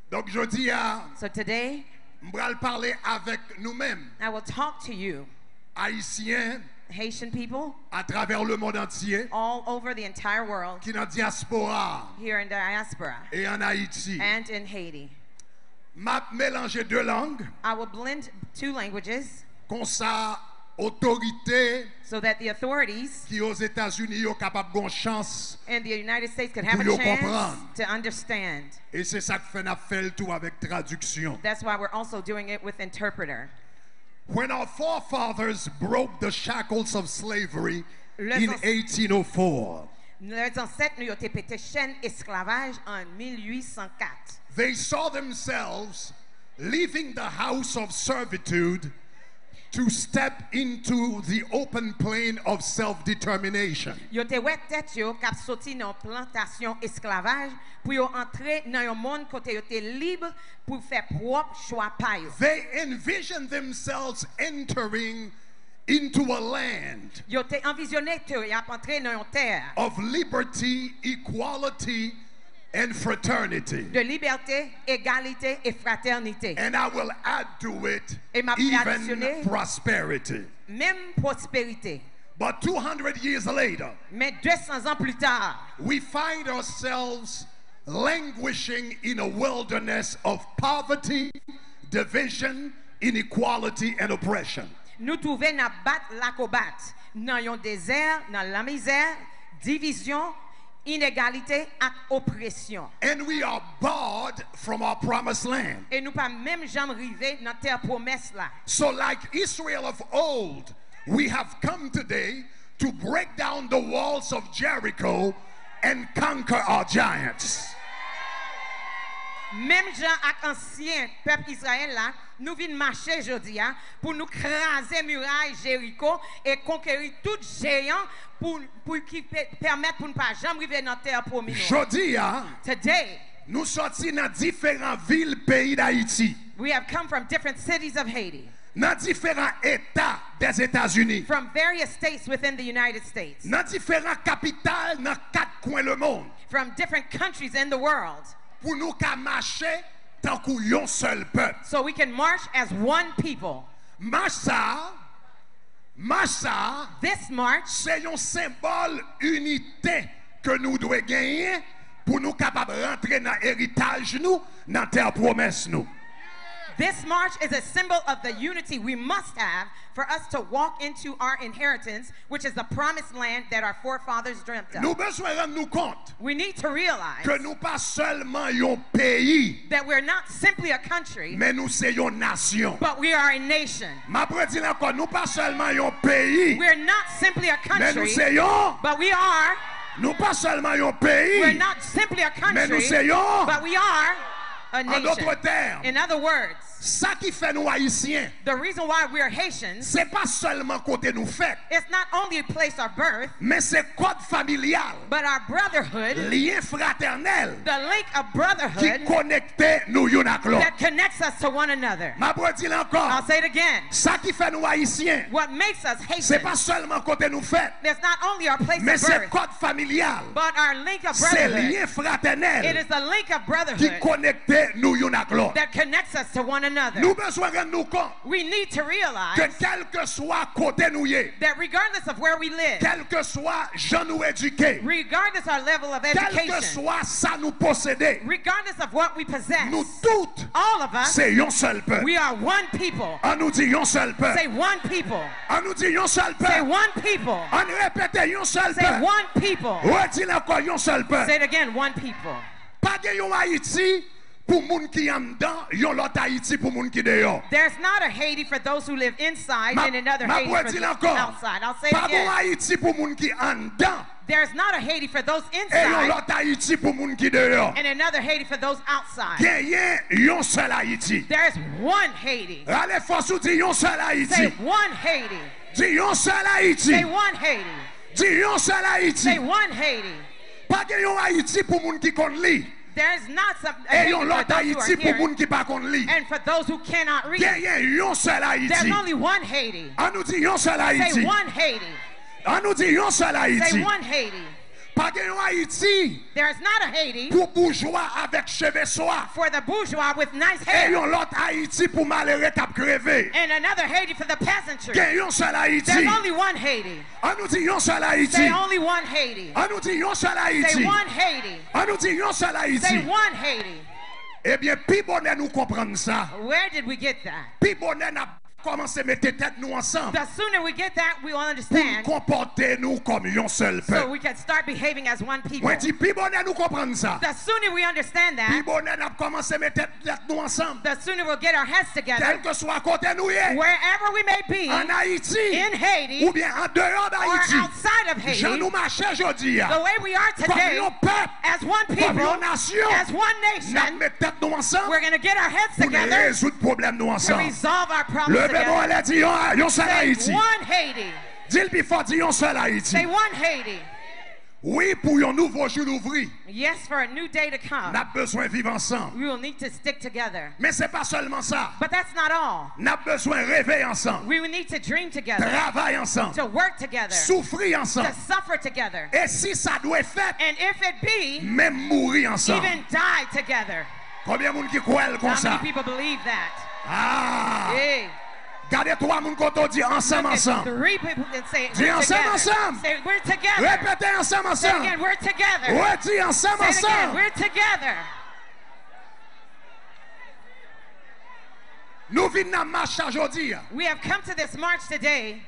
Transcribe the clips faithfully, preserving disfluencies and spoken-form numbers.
Donk, jodi a, So today, m pral pale avèk nou menm, I will talk to you, Ayisyen, Haitian people, atravè lemonn antye, all over the entire world, ki nan dyaspora here in diaspora e ann Ayiti. And in Haiti. M ap melanje de lang. I will blend two languages. Konsa, otorite, so that the authorities, ki Ozetazini yo kapab gon chans, and the United States could have, pou a yo chance, konprann, to understand. E se sa k fè n ap fè l tou avèk tradiksyon. That's why we're also doing it with interpreter. When our forefathers broke the shackles of slavery in eighteen oh four, lè zansèt nou yo te pete chèn esklavaj an mil uit san kat, they saw themselves leaving the house of servitude to step into the open plain of self-determination. Yo te wè tèt yo k ap soti nan plantasyon esklavaj pou yo antre nan yon monn kote yo te lib pou fè pwòp chwa pa yo. They envisioned themselves entering into a land, yo te anvizyone ke y ap antre nan yon tè, of liberty, equality, and fraternity, de libète, egalite e fratènite. And I will add to it, e m ap adisyone, even prosperity, menm pwosperite. But two hundred years later, men de san zan pli ta, we find ourselves languishing in a wilderness of poverty, division, inequality, and oppression. Nou twouve n ap bat lakobat nan yon dezè, nan lamizè, divizyon, inegalite ak opresyon. And we are barred from our promised land. E nou pa menm janm rive nan tè pwomès la. So, like Israel of old, we have come today to break down the walls of Jericho and conquer our giants. Menm jan ak ansyen pèp Izrayèl la, nou vin mache jodi a pou nou kraze miray Jeriko e konkeri tout jeyan pou, pou ki pe-, pèmèt pou n pa janm rive nan tè pwomi nou an. Jodi a, today, nou sòti nan diferan vil peyi Dayiti. We have come from different cities of Haiti. Nan diferan eta Dèzetazini. From various states within the United States. Nan diferan kapital nan kat kwen lemonn. From different countries in the world. Pou nou ka mache tankou yon sèl pèp. So we can march as one people. Mach sa a, mach sa a, this march, se yon senbòl inite ke nou dwe genyen pou nou kapab rantre nan eritaj nou, nan tè pwomès nou. This march is a symbol of the unity we must have for us to walk into our inheritance, which is the promised land that our forefathers dreamt of. Nou bezwen rann nou kont, we need to realize, ke nou pa sèlman yon peyi, that we're not simply a country, men nou se yon nasyon. But we are a nation. M ap redi l ankò, nou pa sèlman yon peyi, we're not simply a country, men nou se yon, but we are, nou pa sèlman yon peyi, we're not simply a country, men nou se yon, but we are a nation. An dòt tèm, in other words, sa ki fè nou Ayisyen, the reason why we are Haitians, se pa sèlman kote nou fèt, it's not only a place of birth, men se kòd familyal, but our brotherhood, lyen fratènèl, the link of brotherhood, ki konekte nou youn ak lòt, that connects us to one another. M ap redi l ankò. I'll say it again. Sa ki fè nou Ayisyen, what makes us Haitians, se pa sèlman kote nou fèt, it's not only our place of birth, men se kòd familyal, but our link of brotherhood, se lyen fratènèl, it is the link of brotherhood, ki konekte nou youn ak lòt, that connects us to one another. Nou bezwen rann nou kont, we need to realize, ke kèlkeswa kote nou ye, that regardless of where we live, kèlkeswa jan nou edike, regardless our level of education, kèlkeswa sa nou posede, regardless of what we possess, nou tout, all of us, se yon sèl pèp. We are one people. An nou di yon sèl pèp. Say one people. An nou di yon sèl pèp. Say one people. An repete yon sèl pèp. Say one people. Redi l ankò, yon sèl pèp. Say it again, one people. Pa gen yon Ayiti pou moun ki anndan, yon lòt Ayiti pou moun ki deyò. There's not a Haiti for those who live inside and another Haiti for those outside. I'll say it again. Pa gen yon Ayiti pou moun ki anndan, there's not a Haiti for those inside, e yon lòt Ayiti pou moun ki deyò, and another Haiti for those outside. Genyen yon sèl Ayiti. There's one Haiti. Rale fòs ou di yon sèl Ayiti. Say one Haiti. Di yon sèl Ayiti. Say one Haiti. Di yon sèl Ayiti. Say one Haiti. Pa gen yon Ayiti pou moun ki konn li, there's not some, a Haiti for those who are hearing, e yon lòt Ayiti pou moun ki pa konn li. And for those who cannot read, genyen yon sèl Ayiti. There's only one Haiti. An nou di yon sèl Ayiti. Say one Haiti. An nou di yon sèl Ayiti. Say one Haiti. Pa gen yon Ayiti There is not a Haiti pou boujwa avèk cheve swa. for the bourgeois with nice E hair yon lòt Ayiti pou malere k ap kreve. and another Haiti for the peasantry. Gen yon sèl Ayiti. There's only one Haiti. An nou di yon sèl Ayiti. Say only one Haiti. An nou di yon sèl Say Ayiti. One Haiti. An nou di yon sèl Say Ayiti. One Haiti. Ebyen, pi bonè nou konprann sa, Where did we get that? Pi bonè n ap kòmanse mete tèt nou ansanm The sooner we get that, we will pou n understand konpòte nou kòm yon sèl so pèp. We can start behaving as one people. Mwen di, pi bonè nou konprann sa, The sooner we understand pi that, bonè n ap kòmanse mete tèt nou ansanm. The sooner we'll get our heads together. Kèlkeswa kote nou ye, Wherever we may be, an Ayiti in Haiti oubyen an deyò or d'Ayiti, outside of jan Haiti, nou mache jodi a, the way we are kòm today, yon pèp, as one kòm people, yon nasyon, as one n ap nation, met tèt nou ansanm we're going to get our heads pou n together rezoud pwoblèm nou to ansanm. Resolve our problems Leve men w together. Anlè, di yon, yon sèl Say Ayiti. One Haiti. Di l pi fò, di yon sèl Ayiti. Say One Haiti. Wi, pou yon nouvo jou louvri, Yes, for a new day to n come, ap bezwen viv ansanm. We will need to stick together. Men se pa sèlman sa. But that's not all. N ap bezwen reve ansanm, We will need to dream together, travay ansanm, to work together, soufri to ansanm. Suffer together. E si sa dwe fèt, And if it be, menm mouri ansanm. Even die together. Konbyen moun ki kwè l How konsa? Many people believe that? Ah! Hey, Gade twa moun kote w, di ansanm, look at ansanm. Three people and say, Di "We're ansanm, together." Ansanm. Say, "We're together." Repete, ansanm, Say ansanm. Again, "We're together." Redi, ansanm, Say it again, ansanm. "We're together." Nou vin nan mach sa jodi a. We have come to this march today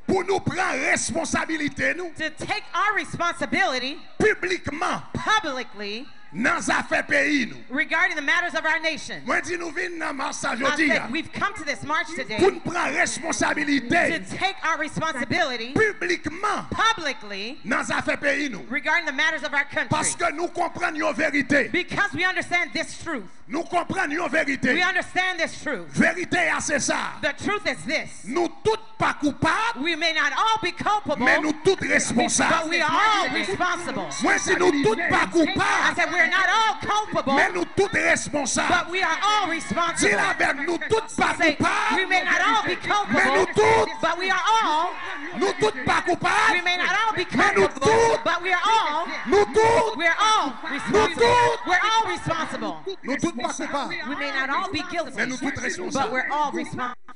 Pou nou pran responsabilite nou to take our responsibility piblikman publicly nan zafè peyi nou. Regarding the matters of our nation. Mwen di nou vin nan mach sa I jodi said, a "We've come to this march today pou n pran responsabilite to take our responsibility piblikman publicly nan zafè peyi nou. Regarding the matters of our country." Paske nou konprann yon verite. Because we understand this truth. Nou konprann yon verite. We understand this truth. Verite a se sa. The truth is this. Nou tout pa koupab, We may not all be culpable, men nou tout responsab. But we are all responsible. Mwen di nou tout pa I koupab, said we're not all culpable, men nou tout responsab. But we are all Di l responsible. avè m, nou tout pa Say, koupab, we may not all be men nou culpable, tout, but we are all. Nou tout pa koupab, We may not all be men nou culpable, tout, but we are all. Nou tout, We're all responsible. tout. We're all responsible. Nou tout pa koupab. We may not all be guilty, Men nou tout but responsab. We're all responsible.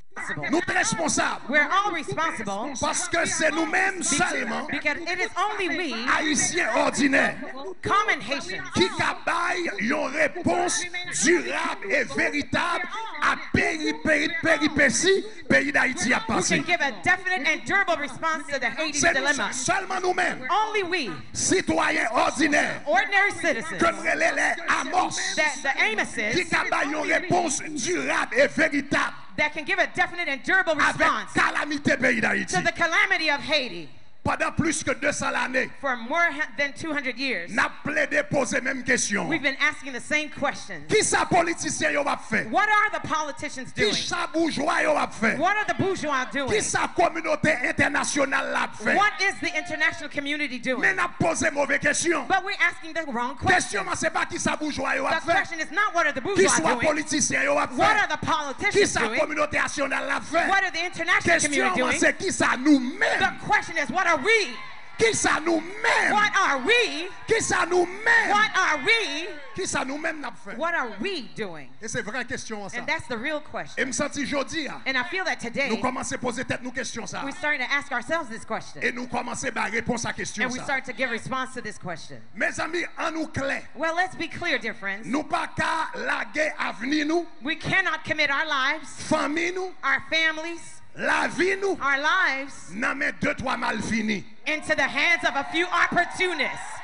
Nou t responsab. We're all responsible Paske se nou menm sèlman, because it is only we, Ayisyen òdinè, common Haitians, ki ka bay yon repons dirab e veritab a peri, peri, peripesi peyi Dayiti ap who pase. Can give a definite and durable response to the Haiti's Se nou dilemma. Sèlman nou menm, Only we, sitwayen òdinè, ordinary citizens, ke m rele lè Amos, that the Amos ki is, ka bay yon repons dirab e veritab that can give a definite and durable avèk response kalamite peyi Dayiti. To the calamity of Haiti. Pandan plis ke de san lane, For more ha- than two hundred years, n ap plede poze menm kesyon. We've been asking the same question. Kisa politisyen yo ap fè? What are the politicians doing? Kisa boujwa yo ap fè? What are the bourgeois doing? Kisa kominote entènasyonal la ap fè? What is the international community doing? Men n ap poze move kesyon. But we're asking the wrong Kesyon question. An se pa kisa boujwa yo The ap fè. Question is not what are the bourgeois Kisa doing? Politiciens yo ap fè. What are the politicians Kisa doing? Kominote nasyonal la ap fè. What are the international community doing? Kesyon an se kisa nou menm. The question is, what are we? Kisa nou menm. What are we? Kisa nou menm. What are we? Kisa nou menm n ap fè. What are we doing? E se vrè kesyon an sa. And that's the real E question. M santi jodi a. And I feel that today, Nou kòmanse poze tèt nou kesyon sa. We're starting to ask ourselves this question. E nou kòmanse bay repons a kesyon And we sa. Start to give response to this question. Mezanmi, an nou klè. Well, let's be clear, dear friends. Nou pa ka lage avni nou, We cannot commit our lives, fanmi nou, our families, lavi nou our lives nan men de twa malfini. Into the hands of a few opportunists.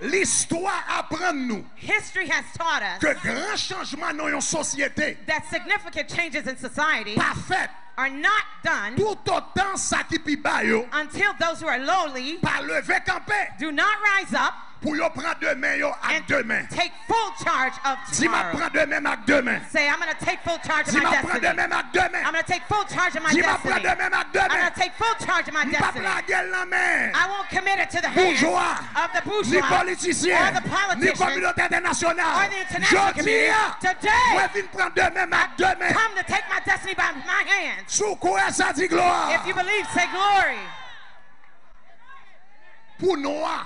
Listwa aprann nou History has taught us ke gran chanjman nan yon sosyete that significant changes in society pa fèt are not done toutotan sa ki pi ba yo until those who are lowly pa leve kanpe. Do not rise up Pou yo pran demen yo ak de men. Take full charge of tomorrow. Di, "M ap pran demen m ak de men." Say, "I'm gonna take full charge of my destiny." Di, "M ap pran demen m ak de men." I'm gonna take full charge of my destiny. Di, "M ap pran demen m ak de men." I'm gonna take full charge of my destiny. M p ap lage l nan men boujwa, ni politisyen, ni kominote entènasyonal. Jodi a, mwen vin pran demen m ak de men. Come to take my destiny by my hand. Si w kwè sa, di glwa. If you believe, say glory. Pou nwa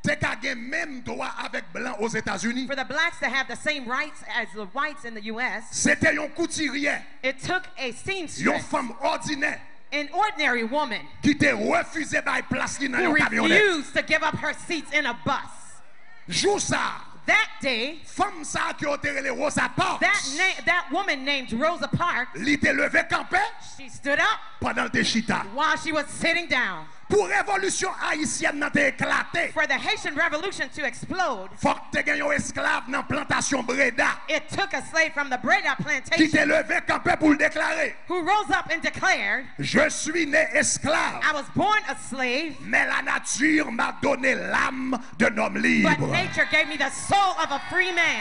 te ka gen menm dwa avèk blan Ozetazini. For the blacks to have the same rights as the whites in the U S, se te yon koutiryè, it took a seamstress, yon fanm òdinè, an ordinary woman, ki te refize bay plas li nan yon kamyonèt. Who refused to give up her seats in a bus. Jou sa a, that day, fanm sa a ke yo te rele Rosa Parks, that na-, that woman named Rosa Parks, li te leve kanpe, she stood up, pandan l te chita, while she was sitting down. Pou revolisyon ayisyèn nan te eklate, for the Haitian Revolution to explode, fòk te gen yon esklav nan plantasyon Breda, it took a slave from the Breda plantation, ki te leve kanpe pou l deklare, who rose up and declared, "Je suis né esclave, I was born a slave, mais la nature m'a donné l'âme d'un homme libre." But nature gave me the soul of a free man.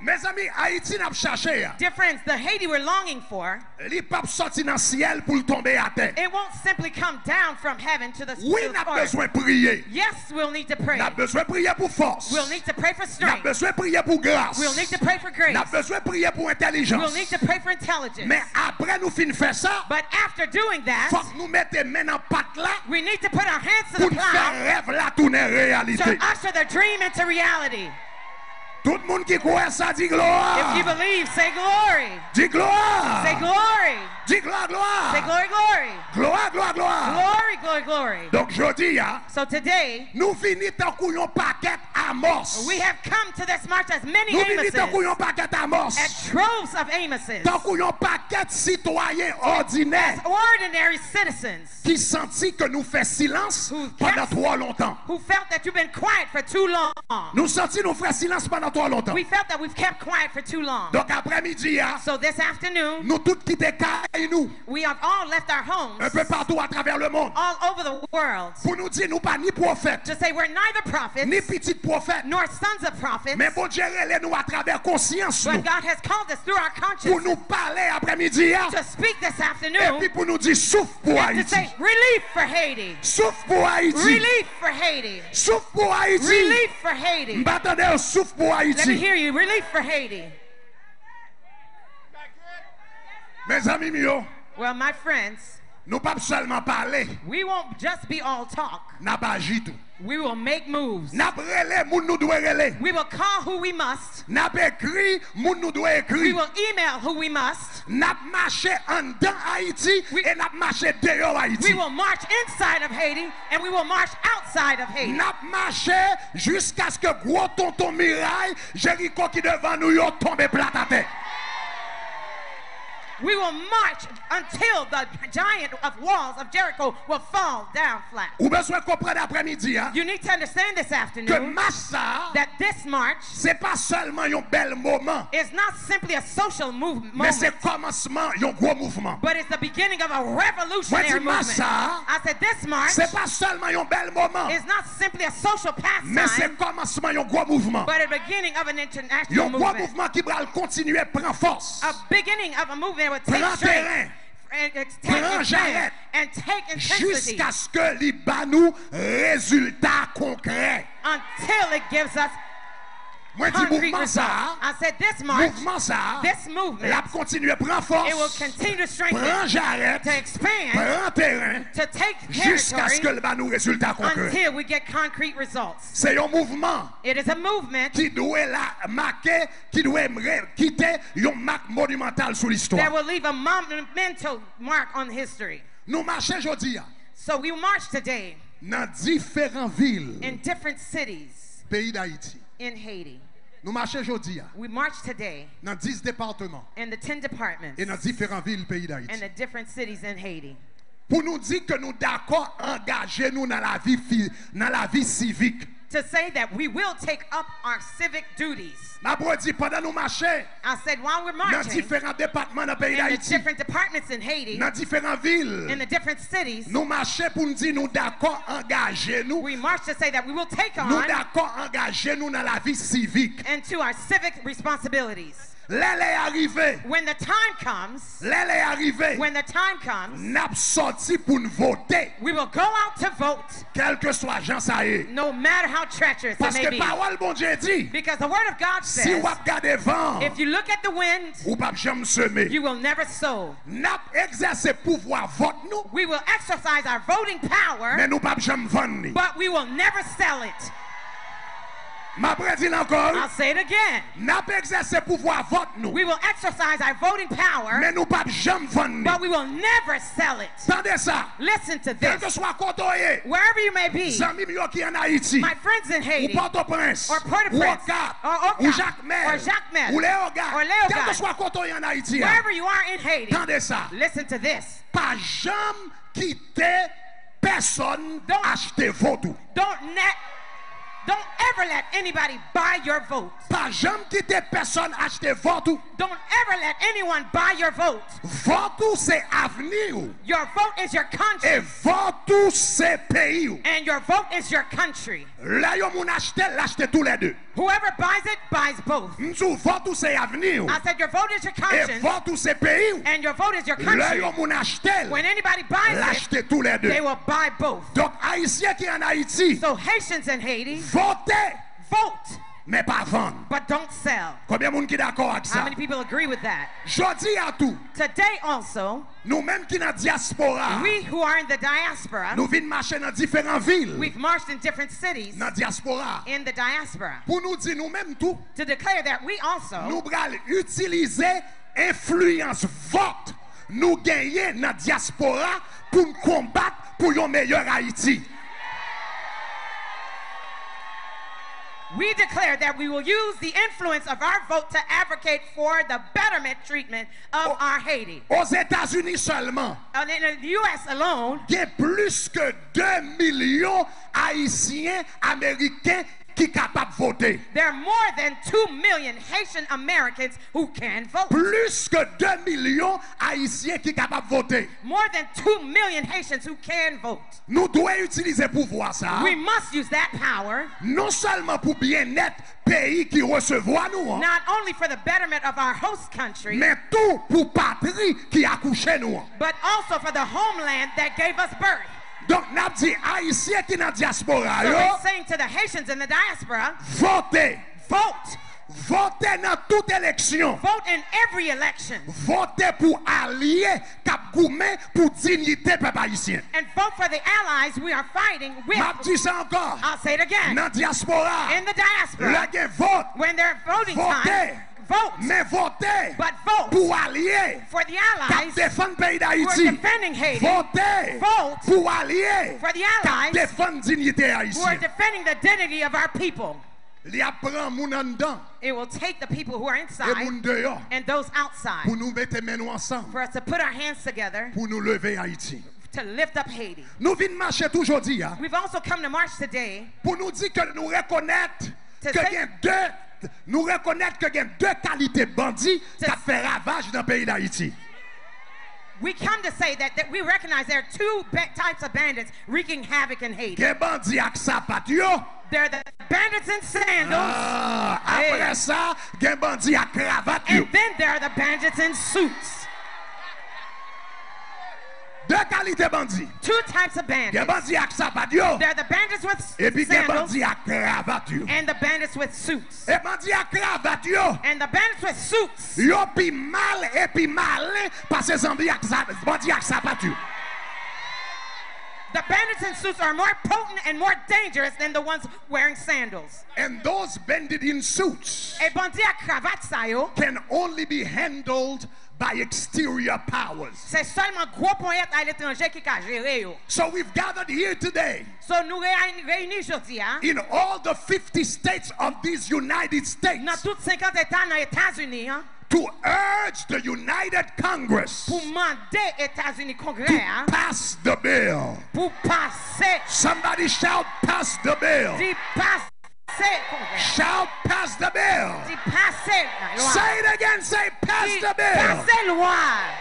Mezanmi, Ayiti n ap chache a, dear friends, the Haiti we're longing for, li p ap sòti nan syèl pou l tonbe atè. It won't simply come down from heaven to the, wi, to the earth. N ap bezwen priye. Yes, we'll need to pray. N ap bezwen priye pou fòs. We'll need to pray for strength. N ap bezwen priye pou gras. We'll need to pray for grace. N ap bezwen priye pou entèlijans. We'll need to pray for intelligence. Men apre nou fin fè sa, but after doing that, fòk nou mete men nan pat la, we need to put our hands to the plow, pou n fè rèv la tounen reyalite, to usher the dream into reality. Tout moun ki kwè sa, di glwa. If you believe, say glory. Di glwa. Say glory. Di glwa, glwa. Say glory, glory. Glwa, glwa, glwa. Glory, glory, glory. Donk, jodi a, so today, nou vini tankou yon pakèt Amos. We have come to this march as many Amoses, nou vini tankou yon pakèt Amos, as droves of Amoses, tankou yon pakèt sitwayen òdinè, as ordinary citizens, ki santi ke nou fè silans pandan twò lontan. Who felt that you've been quiet for too long. Nou santi nou fè silans pandan twò lontan. We felt that we've kept quiet for too long. Donk, aprèmidi a, so this afternoon, nou tout kite kay nou, we have all left our homes, enpe patou atravè lemonn, all over the world, pou nou di nou pa ni pwofèt, to say we're neither prophets, ni pitit pwofèt, nor sons of prophets, men Bondye rele nou atravè konsyans nou, but God has called us through our conscience, pou nou pale aprèmidi a, to speak this afternoon, epi pou nou di, "Souf pou Ayiti." And to say, "Relief for Haiti." Souf pou Ayiti. Relief for Haiti. Souf pou Ayiti. Relief for Haiti. M pa tande yo, "Souf pou Ayiti." Let me hear you. Relief for Haiti. Mezanmi m yo, well, my friends, nou p ap sèlman pale, we won't just be all talk. N ap aji tou. We will make moves. N ap rele moun nou dwe rele. We will call who we must. N ap ekri moun nou dwe ekri. We will email who we must. N ap mache anndan Ayiti, wi, e n ap mache deyò Ayiti. We will march inside of Haiti and we will march outside of Haiti. N ap mache jiskaske gwo tonton miray Jeriko ki devan nou yo tonbe plat atè. We will march until the giant of walls of Jericho will fall down flat. Ou bezwen konprann aprèmidi a, you need to understand this afternoon, ke mach sa a, that this march, se pa sèlman yon bèl moman, is not simply a social movement, men se kòmansman yon gwo mouvman. But it's the beginning of a revolutionary movement. Mwen di mach sa a, I said this march, se pa sèlman yon bèl moman, is not simply a social pastime, men se kòmansman yon gwo mouvman. But a beginning of an international movement. Yon gwo mouvman ki pral kontinye pran fòs. A beginning of a movement that will take strength, pran teren, and, and take, pran jarèt, and take intensity, jiskaske li ba nou rezilta konkrè. Until it gives us concrete results. Mwen di mouvman sa a, I said this march, mouvman sa a, this movement, l ap kontinye pran fòs, it will continue to strengthen, pran jarèt, to expand, pran teren, to take territory, jiskaske l ba nou rezilta konkrè. Until we get concrete results. Se yon mouvman, it is a movement, ki dwe la make, ki dwe re-, kite yon mak monimantal sou listwa. That will leave a monumental mark on history. Nou mache jodi a. So we march today. Nan diferan vil, in different cities, peyi Dayiti. In Haiti. Nou mache jodi a. We march today. Nan dis depatman. In the ten departments. E nan diferan vil peyi Dayiti. In the different cities in Haiti. Pou nou di ke nou dakò angaje nou nan lavi fi-, nan lavi sivik. to say that we will take up our civic duties. M ap redi, pandan nou mache I said, while we're nan marching diferan depatman nan peyi in the Dayiti, different departments in Haiti, nan diferan vil, in the different cities, nou mache pou n di nou dakò angaje nou. we march to say that we will take Nou on dakò angaje nou nan lavi sivik. into our civic responsibilities. Lè lè a rive, When the time comes, lè lè a rive, when the time comes, n ap sòti pou n vote. we will go out to vote, Kèlkeswa jan sa ye. no matter how treacherous it may Paske be. Pawòl Bondye di, Because the Word of God si says, w ap gade van an, if you look at the wind, ou p ap janm seme. you will never sow. N ap egzèse pouvwa vòt nou, We will exercise our voting power, men nou p ap janm vann li. But we will never sell it. M ap redi l ankò, wi. I'll say it again. N ap egzèse pouvwa vòt nou, We will exercise our voting power, men nou p ap janm vann li. But we will never sell it. Tande sa. Listen to this. Kèlkeswa kote w ye, Wherever you may be, zanmi m yo ki ann Ayiti, my friends in ou Haiti, Pòtoprens, or Port-au-Prince, ou Okap, or Okap, ou Jakmèl, or Jacmel, ou Leyogàn, or Leyogàn, kèlkeswa kote w ye ann Ayiti a, wherever you are in Haiti, tande sa. Listen to this. Pa janm kite pèsonn Don't- achte vòt ou. Don't net, don't ever let anybody buy your vote. Pa janm kite pèsonn achte vòt ou. Don't ever let anyone buy your vote. Vòt ou se avni w. Your vote is your E conscience, vòt ou se peyi w. And your vote is your country. Lè yon moun achte l, l achte toulède. Whoever buys it buys both. M di w, vòt ou se avni w. I said your vote is your E conscience, vòt ou se peyi w. And your vote is your Lè country. Yon moun achte l, When anybody buys l it, achte toulède. They will buy both. Donk, Ayisyen ki ann Ayiti, So Haitians in Haiti, vote, vote, men pa vann. But don't sell. Konbyen moun ki dakò ak sa? How many people agree with that? Jodi a tou, Today also, nou menm ki nan dyaspora, we who are in the diaspora, nou vin mache nan diferan vil we've marched in different cities nan dyaspora in the diaspora pou nou di nou menm tou, to declare that we also nou pral itilize enfliyans vòt nou genyen nan dyaspora pou n konbat pou yon meyè Ayiti. We declare that we will use the influence of our vote to advocate for the betterment treatment of our Haiti. Ozetazini sèlman, And in the U S alone, gen plis ke de milyon Ayisyen Ameriken ki kapab vote. There are more than two million Haitian Americans who can vote. Plis ke de milyon Ayisyen ki kapab vote. More than two million Haitians who can vote. Nou dwe itilize pouvwa sa a, We must use that power non sèlman pou byennèt peyi ki resevwa nou an, not only for the betterment of our host country, men tou pou patri ki akouche nou an. But also for the homeland that gave us birth. Donk, n ap di Ayisyen ki nan dyaspora So yo, we're saying to the Haitians in the diaspora, vote. Vote. Vote nan tout eleksyon. Vote in every election. Vote pou alye k ap goumen pou diyite pèp ayisyen. And vote for the allies we are fighting with. M ap di sa ankò. I'll say it again. Nan dyaspora, In the diaspora, lè gen vòt, when there's voting vote. Time, vote. Men vote But vote pou alye for the k ap allies defann peyi who are Dayiti. defending Haiti. Vote Vote pou alye for the k ap allies defann diyite who are ayisyen. Defending the dignity of our people. Li ap pran moun anndan It will take the people who are e inside moun deyò and those outside pou nou mete men nou ansanm for us to put our hands together pou nou leve Ayiti. To lift up Haiti. Nou vin mache tou jodi a We've also come to march today pou nou di ke nou rekonèt To ke say- gen de nou rekonèt ke gen de kalite bandi To- k ap fè ravaj nan peyi Dayiti. We come to say that, that we recognize there are two ba- types of bandits wreaking havoc in Haiti. Gen bandi ak sapat yo. There are the bandits in sandals, Ah, apre Hey. Sa, gen bandi ak kravat yo. And then there are the bandits in suits. De kalite bandi. Two types of bandits. Gen bandi ak sapat yo. There are the bandits with Epi gen sandals bandi ak kravat yo. And the bandits with suits. E bandi ak kravat yo, And the bandits with suits. Yo pi mal epi malen pase zanbi ak sa- bandi ak sapat yo. The bandits in suits are more potent and more dangerous than the ones wearing sandals. And those bandits in suits E bandi ak kravat sa yo, can only be handled by exterior powers. Se sèlman gwo ponyèt aletranje ki ka jere yo. So we've gathered here today So nou reyini, reyini jodi a in all the fifty states of these United States nan tout senkant eta nan Etazini an to urge the United Congress pou mande Etazini Kongrè a pass the bill. Pou pase. Somebody shout, pass the bill. Di pase. Pase kongrè. Shall pass the bill. Di pase lwa. Say it again, say, "Pass the bill." Di pase lwa.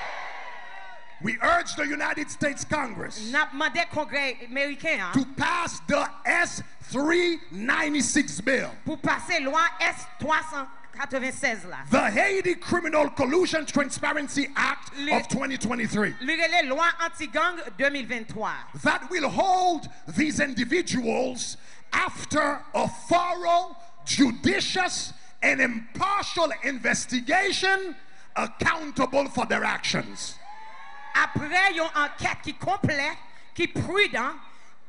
We urge the United States Congress N ap mande Kongrè Meriken an to pass the S three ninety-six bill, pou pase lwa S twa san katrevennsèz la. The Haiti Criminal Collusion Transparency Act of twenty twenty-three. Li rele Lwa Anti-Gang de mil venntwa. That will hold these individuals, after a thorough, judicious, and impartial investigation, accountable for their actions. Apre yon ankèt ki konplè, ki pridan,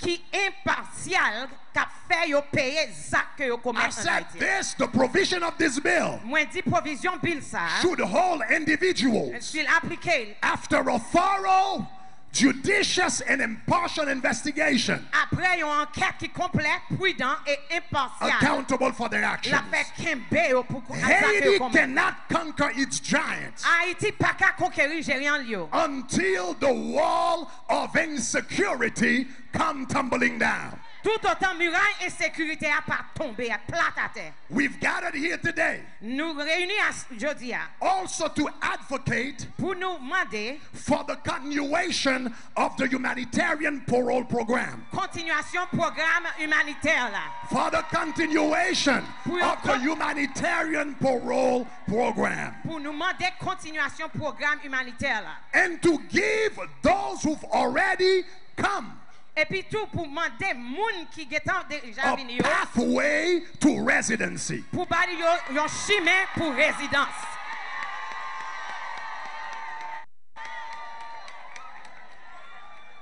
ki enpasyal, k ap fè yo peye zak ke yo komèt an Ayiti. I said this, the provision of this bill Mwen di pwovizyon bil sa a should hold individuals, si l aplike, after a thorough, judicious, and impartial investigation, apre yon ankèt ki konplè, pridan e enpasyal, accountable for their actions. L ap fè kenbe yo pou zak ke yo komèt. Haiti cannot conquer its giants Ayiti pa ka konkeri jeyan l yo until the wall of insecurity come tumbling down. Toutotan miray ensekirite a pa tonbe plat atè. We've gathered here today Nou reyini a, jodi a also to advocate pou nou mande for the continuation of the humanitarian parole program. Kontinyasyon pwogram imanitè la. For the continuation of the humanitarian parole program. Pou nou mande kontinyasyon pwogram imanitè la. And to give those who've already come Epi tou pou mande moun ki gentan deja vini yo a pathway to residency. Pou ba yo yon chimen pou rezidans.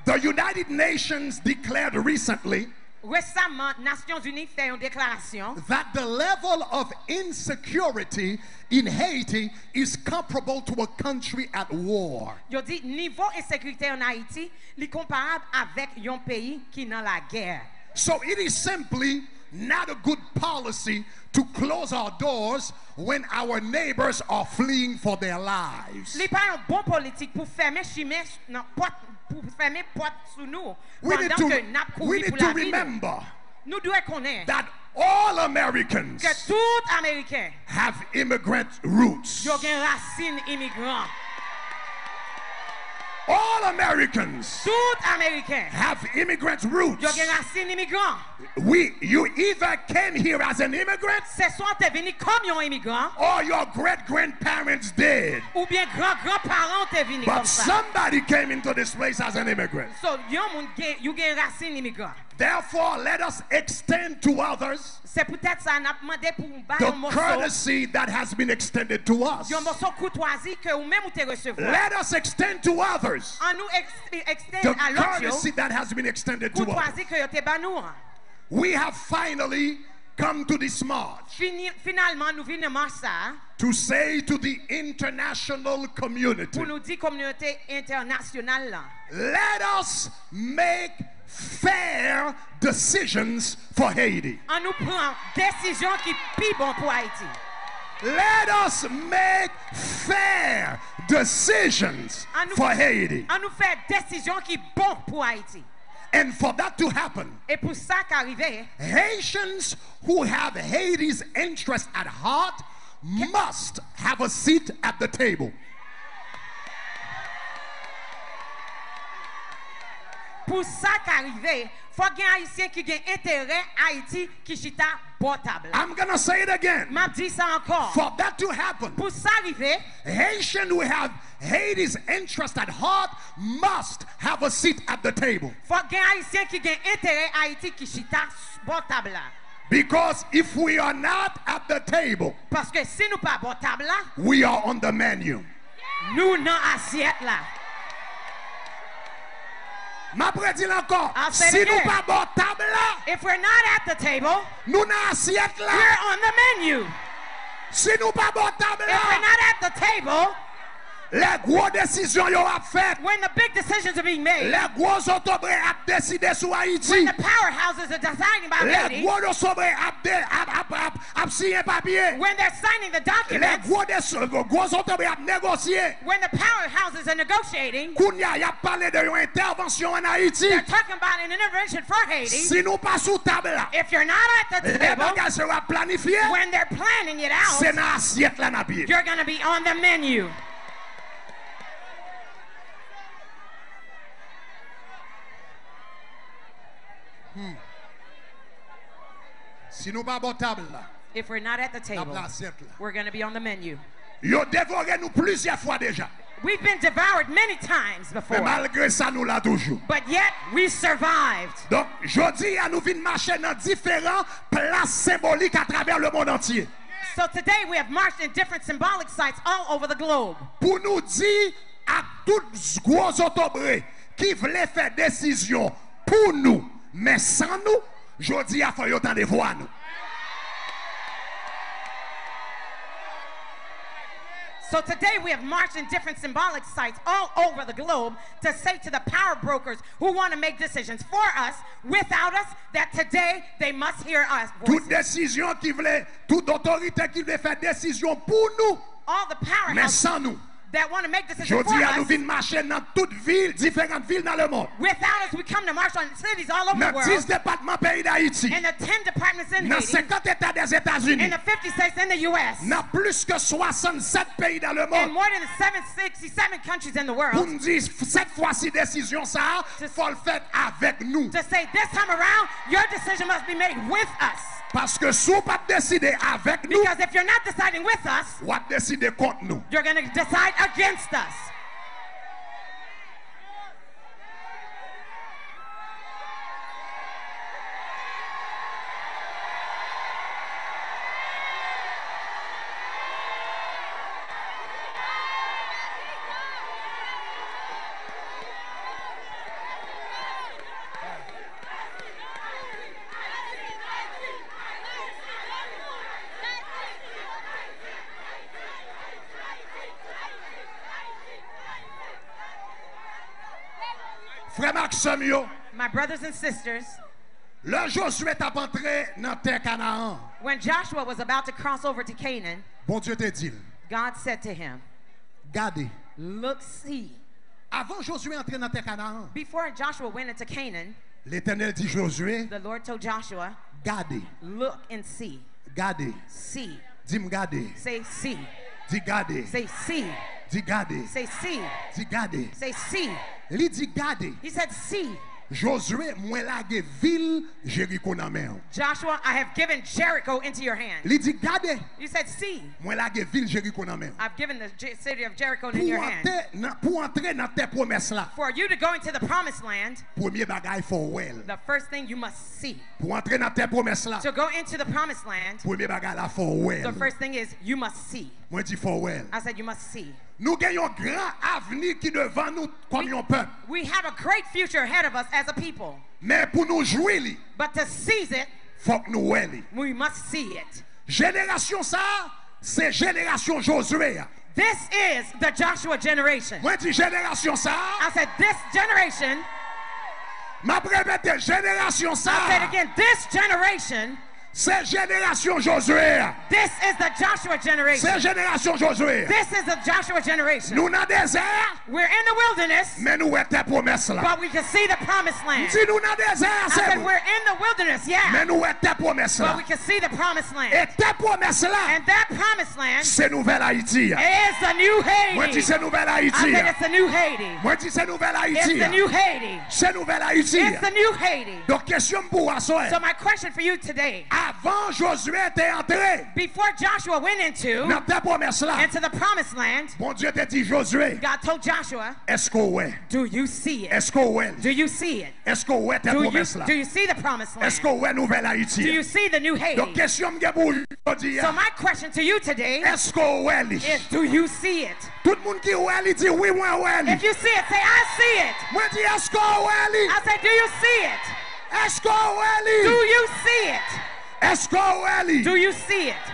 The United Nations declared recently Resaman, Nasyonzini fè yon deklarasyon that the level of insecurity in Haiti is comparable to a country at war. Yo di nivo ensekirite an Ayiti li konparab avèk yon peyi ki nan lagè. So it is simply not a good policy to close our doors when our neighbors are fleeing for their lives. Li pa yon bon politik pou fèmen chimen nan pòt, pou fèmen pòt sou nou pandan ke n ap kouri pou lavi nou. Nou dwe konnen that all Americans ke tout Ameriken have immigrant roots. Yo gen rasin imigran. All Americans Tout Ameriken have immigrant roots. Yo gen rasin imigran. We, you either came here as an immigrant Se swa w te vini kòm yon imigran, or your great grandparents did. Oubyen gran gran paran w te vini kòmsa. But somebody came into this place as an immigrant. So, yon moun gen, yo gen rasin imigran. Therefore, let us extend to others Se poutèt sa n ap mande pou w ba yon moso, the courtesy that has been extended to us. Yon moso koutwazi ke ou menm ou te resevwa. Let us extend to others An nou ex-, extend a lòt yo the courtesy that has been extended to us. Koutwazi ke yo te ba nou an. We have finally come to this march Fini-, finalman, nou vin nan mach sa a to say to the international community, pou nou di kominote entènasyonal la, let us make fair decisions for Haiti. An nou pran desizyon ki pi bon pou Ayiti. Let us make fair decisions for Haiti. An nou fè desizyon ki bon pou Ayiti. And for that to happen, E pou sa ka rive, Haitians who have Haiti's interest at heart must have a seat at the table. Pou sa ka rive, fòk gen Ayisyen ki gen enterè Ayiti ki chita bò tab la. I'm gonna say it again. M ap di sa ankò. For that to happen, Pou sa rive, Haitian who have Haiti's interest at heart must have a seat at the table. Fòk gen Ayisyen ki gen enterè Ayiti ki chita s-, bò tab la. Because if we are not at the table, Paske si nou pa bò tab la, we are on the menu. Nou nan asyèt la. M ap redi l ankò. I'll say it again. Si nou pa bò tab la, If we're not at the table, nou nan asyèt la. We're on the menu. Si nou pa bò tab la, If we're not at the table, Lè gwo desizyon yo ap fèt, when the big decisions are being made, lè gwo zotobre ap deside sou Ayiti, when the powerhouses are deciding about Haiti, lè gwo zotobre ap, de, ap, ap, ap, ap siyen papye, when they're signing the documents, lè gwo, de, gwo zotobre ap negosye, when the powerhouses are negotiating, kounye a y ap pale de yon entèvansyon ann Ayiti. They're talking about an intervention for Haiti. Si nou pa sou tab la, if you're not at the table, lè bagay sa yo ap planifye, when they're planning it out, se nan asyèt la n ap ye. You're going to be on the menu. Hmm. Si nou pa bò tab la, if we're not at the table, n ap nan asyèt la. We're going to be on the menu. Yo devore nou plizyè fwa deja. We've been devoured many times before. Men malgre sa, nou la toujou. But yet, we survived. Donk, jodi a, nou vin mache nan diferan plas senbolik atravè lemonn antye. So today, we have marched in different symbolic sites all over the globe. Pou nou di ak tout gwo zotobre ki vle fè desizyon pou nou, men san nou, jodi a, fò yo tande vwa nou. So today we have marched in different symbolic sites all over the globe to say to the power brokers who want to make decisions for us, without us, that today they must hear us. Tout desizyon ki vle, tout otorite ki vle fè desizyon pou nou, all the powerhouses, men san nou, that want to make decisions for us. Jodi a, nou vin mache nan tout vil, diferan vil nan lemonn. Without us, we come to march on cities all over the world. Nan dis depatman peyi Dayiti. In the ten departments in Haiti. Nan senkant eta dèzetazini. In the fifty states in the U S. Nan plis ke swasannsèt peyi nan lemonn. In more than seven sixty-seven countries in the world. Pou n di, sèt fwa si desizyon sa a, fò l fèt avèk nou. To say this time around, your decision must be made with us. Paske si w p ap deside avèk nou, because if you're not deciding with us, w ap deside kont nou. You're going to decide against us. Frè m ak sè m yo, my brothers and sisters, lè Jozye t ap antre nan tè Kanaan, when Joshua was about to cross over to Canaan, Bondye te di l, God said to him, gade. Look, see. Avan Jozye antre nan tè Kanaan, before Joshua went into Canaan, Letènèl di Jozye, the Lord told Joshua, gade. Look and see. Gade. See. Di m gade. Say, see. Di gade. Say, see. Di gade. Say, see. Di gade. Say, see. Li di, gade. He said, see. Jozye, mwen lage vil Jeriko nan men w. Joshua, I have given Jericho into your hand. Li di, gade. He said, see. Mwen lage vil Jeriko nan men w. I've given the J- city of Jericho in your hand. Pou antre nan, pou antre nan tè pwomès la, for you to go into the promised land, premye bagay fò w wè l. The first thing you must see. Pou antre nan tè pwomès la, to go into the promised land, premye bagay la fò w wè l. The first thing is you must see. Mwen di fò w wè l. I said you must see. Nou gen yon gran avni ki devan nou kòm yon pèp. We have a great future ahead of us as a people. Men pou nou jwi li, but to seize it, fòk nou wè li. We must see it. Jenerasyon sa a, se jenerasyon Jozye a. This is the Joshua generation. Mwen di jenerasyon sa a. I said, this generation. M ap repete, jenerasyon sa a. I said again, this generation. Se jenerasyon Jozye a. This is the Joshua generation. Se jenerasyon Jozye a. This is the Joshua generation. Nou nan dezè a. We're in the wilderness, men nou wè tè pwomès la. But we can see the promised land. M di nou nan dezè a, I se said, vre. We're in the wilderness, yeah, men nou wè tè pwomès la. But we can see the promised land. E tè pwomès la, and that promised land, se nouvèl Ayiti a. Is the new Haiti. Mwen di se nouvèl Ayiti a. I said it's the new Haiti. Mwen di se nouvèl Ayiti a. It's the new Haiti. Se nouvèl Ayiti a. It's the new Haiti. Donk kesyon m pou w aswè. So my question for you today. Avan Jozye te antre, before Joshua went into, nan tè pwomès la, into the promised land, Bondye te di Jozye, God told Joshua, èske w wè? Do you see it? Èske w wè li? Do you see it? Èske w wè tè pwomès la? Do you see the promised land? Èske w wè nouvèl Ayiti a? Do you see the new Haiti? Donk kesyon m gen pou w jodi a, so my question to you today, èske w wè li? Is do you see it? Tout moun ki wè li, di, wi, mwen wè li. If you see it, say, I see it. Mwen di, èske w wè li? I say, do you see it? Èske w wè li? Do you see it? Èske w wè li? Do you see it?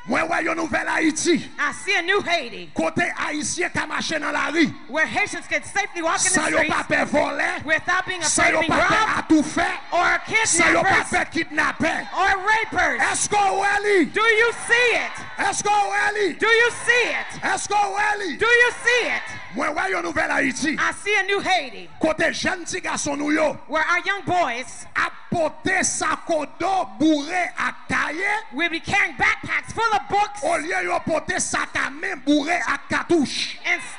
Mwen wè yon nouvèl Ayiti. I see a new Haiti kote Ayisyen ka mache nan lari where Haitians can safely walk in the san yo pa streets pè vòlè, without being san afraid yo of being pa pè robbed atoufè, or san yo pa kidnappers pè kidnapè. or rapers. Èske w wè li? Do you see it? Èske w wè li? Do you see it? Èske w wè li? Do you see it? Mwen wè yon nouvèl Ayiti I see a new Haiti kote jèn ti gason nou yo where our young boys ap pote sakodo boure ak kaye. will be carrying backpacks full of books Olye yo pote sak a men boure ak katouch. and s-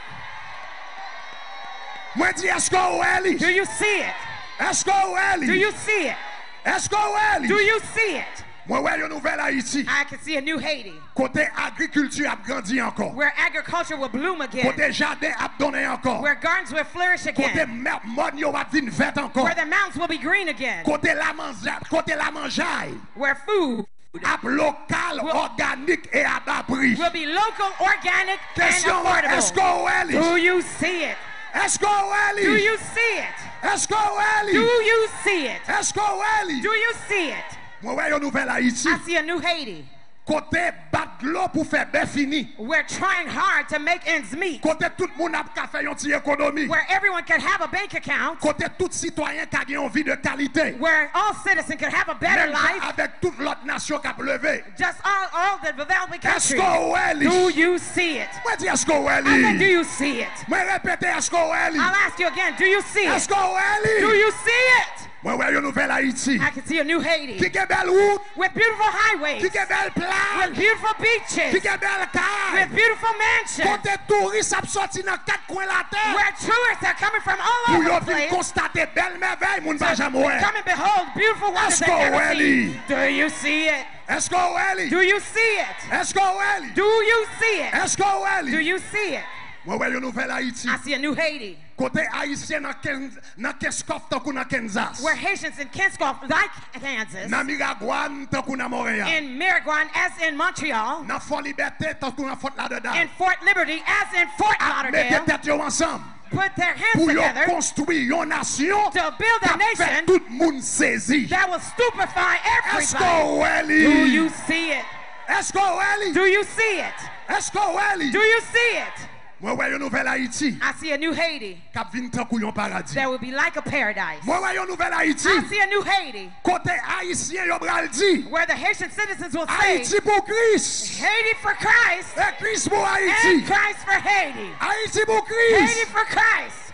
Mwen di, èske w wè li? do you see it? Èske w wè Do li? You see it? Èske w wè Do li? You see it? Mwen wè yon nouvèl Ayiti I can see a new Haiti kote agrikilti ap grandi ankò, where agriculture will bloom again, kote jaden ap donnen ankò, where gardens will flourish kote again, mè- mòn yo ap vin vèt ankò, where the mountains will be green again, kote lamanjay, kote lamanjay where food ap lokal, Wo- òganik e a ba pri. will be local, organic, and Kesyon mwen, èske affordable. w wè li? Do you see it? Èske w wè Do li? You see it? Èske w wè Do li? You see it? Èske w wè li? Do you see it? Mwen wè yon nouvèl Ayiti I see a new Haiti kote bat dlo pou fè bè fini, where trying hard to make ends meet, kote tout moun ap ka fè yon ti ekonomi, where everyone can have a bank account, kote tout sitwayen ka gen yon vi de kalite, where all citizens can have a better menm jan life, avèk tout lòt nasyon k ap leve. Just all, all the developing Èske countries. w wè li? Do you see it? Mwen di, èske w wè I said, do li? You see it? Mwen repete, èske w wè li? I'll ask you again, do you see it? Èske w wè li? Do you see it? Mwen wè yon nouvèl Ayiti I can see a new Haiti ki gen bèl wout, with beautiful highways, ki gen bèl plaj, with beautiful beaches, ki gen bèl kay, with beautiful mansions, kote touris ap sòti nan kat kwen latè where tourists are coming from all pou over yo the vin place konstate bèl mèvèy moun pa janm to wè. come and behold beautiful wonders Èske they've w wè never li? Seen. Do you see it? Èske w wè li? Do you see it? Èske w wè li? Do you see it? Èske w wè Do li? You see it? Mwen wè yon nouvèl Ayiti I see a new Haiti kote Ayisyen nan Ken- nan Kenskòf tankou nan Kansas, where Haitians in Kenskòf, like Kansas, nan Miragwàn tankou nan Montréal, in Miragwàn, as in Montreal, nan Fò Libète tankou nan Fort Lauderdale, in Fort Liberty, as in Fort ap mete Lauderdale, tèt yo ansanm put their hands pou yo together konstwi yon nasyon to build k a ap fè nation tout moun sezi. That will stupefy Èske everybody. w wè li? Do you see it? Èske w wè li? Do you see it? Èske w wè li? Do you see it? Mwen wè yon nouvèl Ayiti I see a new Haiti k ap vin tankou yon paradi. That will be like a paradise. Mwen wè yon nouvèl Ayiti I see a new Haiti kote Ayisyen yo pral di, where the Haitian citizens will say, Ayiti pou Kris Haiti for Christ e Kris pou and Ayiti. Christ for Haiti. Ayiti pou Kris. Haiti for Christ.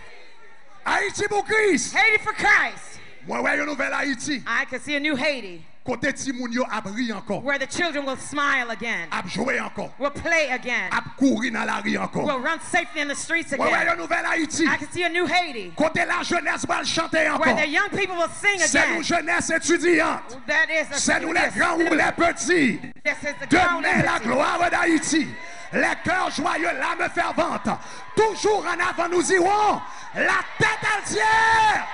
Ayiti pou Kris. Haiti for Christ. Mwen wè yon nouvèl Ayiti I can see a new Haiti kote timoun yo ap ri ankò, where the children will smile again, ap jwe ankò, will play again, ap kouri nan lari ankò. Will run safely in the streets Mwen wè again. Yon nouvèl Ayiti I can see a new Haiti kote lajenès pral chante where the ankò. Young people will sing Se nou again. Jenès etidyan, That is a se nou les student. Grands ou les Petits. This is the Crown Demain, la Embassy. Gloire d'Haïti. Les cœurs joyeux, l'âme fervente. Toujours en avant, nous irons. La tête entière.